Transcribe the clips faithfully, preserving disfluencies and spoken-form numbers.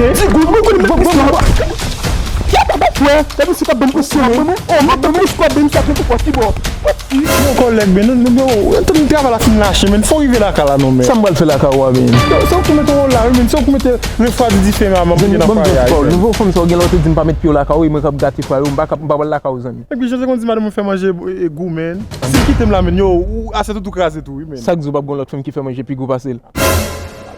Ok. Di goud, mwen konnen menm istwa. Frè, depi si w t ap ban m presyon, men. Oh, mwen ban m presyon, ban m sa, pou pòt ki bò. Mon kòlèg, men nou, nou, nou, nou travay la fin lache, men fò w rive lakay la non, men. Sa m pral fè lakay ou a, men? Yo, se ou ki mete w la, wi, men se ou ki mete refwadi dife, men, a manm ki nan fwaye a, wi, men. Nouvo fanm sa, ou gen lè ou te di m pa met pye w lakay ou, e mwen k ap gate fwaye ou, m pa ka, m pa pral lakay ou, zanmi. Ebyen, Jose konn di madanm mwen fè manje e, e gou, men. Si l kite m la, men, yo, ou, asyèt ou tou kraze tou, wi, men. Sa k di w p ap gen lòt fanm ki fè manje pi gou pase l?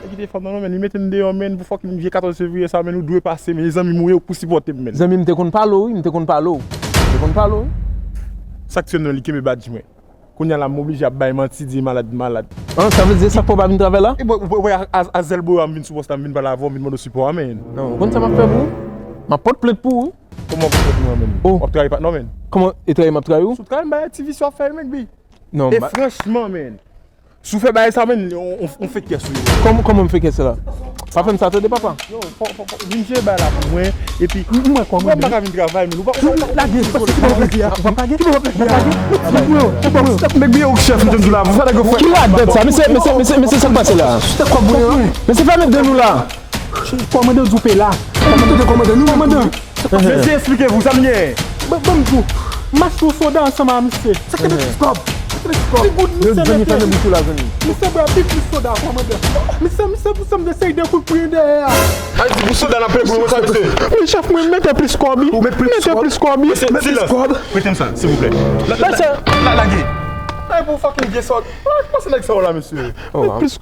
Pa kite fanm nan non, men, li mete m deyò, men, pou fòk vye katòz fevriye sa, men, ou dwe pase, men, zanmi m ou ye, ou pou sipòte m, men. Zanmi m te konn pale w, wi, m te konn pale w. M te konn pale w, wi. Sa k fè non, li kenbe badj mwen. Kounye a la, m oblije ap bay manti, di malad, malad. An, sa vle di sa k fè w pa vin travay la? E bò, ou wè, a, a, a zèl bò a, m vin sou pòs la, m vin pale avè w, m vin mande w sipò a, men. Non, ou konn sa m ap fè pou ou? M ap pot plent pou ou, wi. Kòman w pot mwen, men? Oh. W ap trayi patnè w, men. Kòman e trayi m ap trayi ou? Si w trayi m, bagay ti visye w ap fè, men, bi. Non, e franchman, men. Si w fè bagay sa, men, on, on, on fè kè sou yo. Kòm-, kòman m fè kè sa la? Pa fè m sa, tande, papa. Yo, fò, fò, fò, vin jere bagay la pou mwen, epi mwen kòman, mwen pa ka vin travay, men ou pa, ou pa, lage, paske ki bon plezi a, w ap lage, ki bon plezi a, ki bon, ki bon, ki bon. Nèg biye ou chèf, m te di w la, fò nèg yo fè. Ki radòt sa? Mesye, mesye, mesye, mesye, sa k pase la? Mesye, fèmen de nou la. Kòmandan di w pe la. Kòmandan, kòmandan, nou kòmandan. Mesye, esplike vou, sa m gen? Ban, ban m di w, m achte yon soda ansanm a misye. Sa k te plis kòb? Sa k te plis kòb? Ti goud misye mete. Zanmi, fèmen bouch ou la, zanmi. Misye bwè pi plis soda, kòmandan. Misye, misye, misye mete seri de kout pwen dèyè a. Ay, di pou soda n ap peye pou nou sa, mesye. Wi, chèf, mwen mete plis kòb, wi. Ou met plis kòb? Mete plis kòb, wi. Mesye, silans. Prete m sa, silvouplè. La, la, la, lage. Ay, pou fucking vye sòt. Kòman se nèg sa yo la, mesye? Met plis.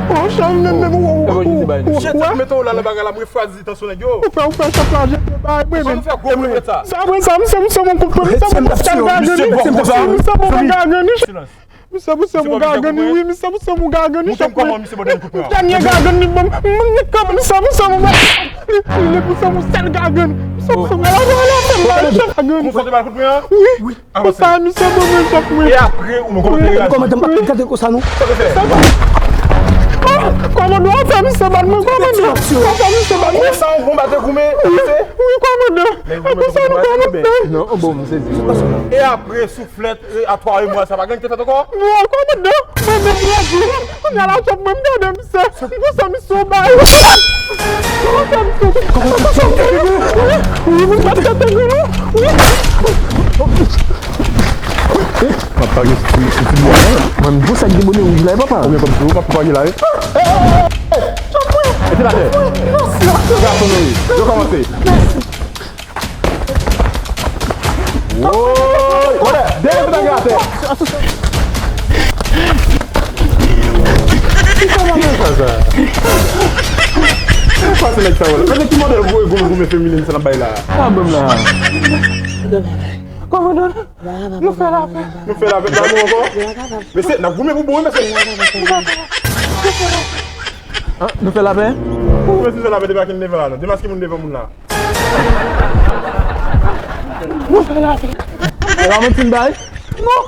Oh, chèf, men, men, ou, ou, ou, ou, chèf, mete w la nan bagay la, m refwazi tansyon nèg yo. Ou fè, ou fè chèf la jete bay mwen, men. Sa nou fè gwo mwen sa. Sa mwen, sa, misye, misye, mwen koupe, misye, mwen sèl gagann li. Misye, misye, mwen gagann li. Silans. Misye, misye, mwen gagann li, wi, misye, misye, mwen gagann li, chèf mwen. Misye, misye, mwen gagann li, bon, mwen, mwen, misye, misye, mwen gagann li. Li, li, misye, mwen sèl gagann. Misye, misye, mwen gagann li, chèf. Wi, wi. Konsa, misye ban mwen chèf mwen. E apre, ou mwen kòmandan. Kòmandan, m ap gade konsa, non. Sa w fè? Kòmandan, w ap fè misye bat mwen, kòmandan. W ap fè misye bat mwen. Konsa, ou konbate goumen, wi, wi, kòmandan. Apre sa, nou kòmanse. Non, bon, m sezi. E apre, souflèt, e a twa e mwa, sa pa gen ki te fèt ankò? Non, kòmandan. Mwen menm, mwen di, kounye a la, chèf mwen, m gade misye. Konsa, misye, w bay. Konsa, misye. Wi, wi, wi, wi. M ap tete goumen, wi. Papa gen ti, ti, ti bwa, non? Mwen, bon, sa ki gen bonè wouj la, e papa? Konbyen kòb sou ou, papa, papa gen la, e? Mete l atè. Gason nou ye. Yo kòmanse. Woy! Mwen, dèyè mete nèg atè. Ki sa mwen sa sa? Ki sa se nèg sa yo la? Gade ki modèl gwo, gwo, gwo feminen sa n ap bay la. Sa bon la. Kòmandan, nou fè lapè. Nou fè lapè, pa nou ankò. Mesye, n ap goumen pou bon, wi, mesye. Ah, nou fè lapè? Ou mesye fè lapè, demaske moun devan la, non. Demaske moun devan moun la. Nou fè lapè. E pa manti m bay? Non.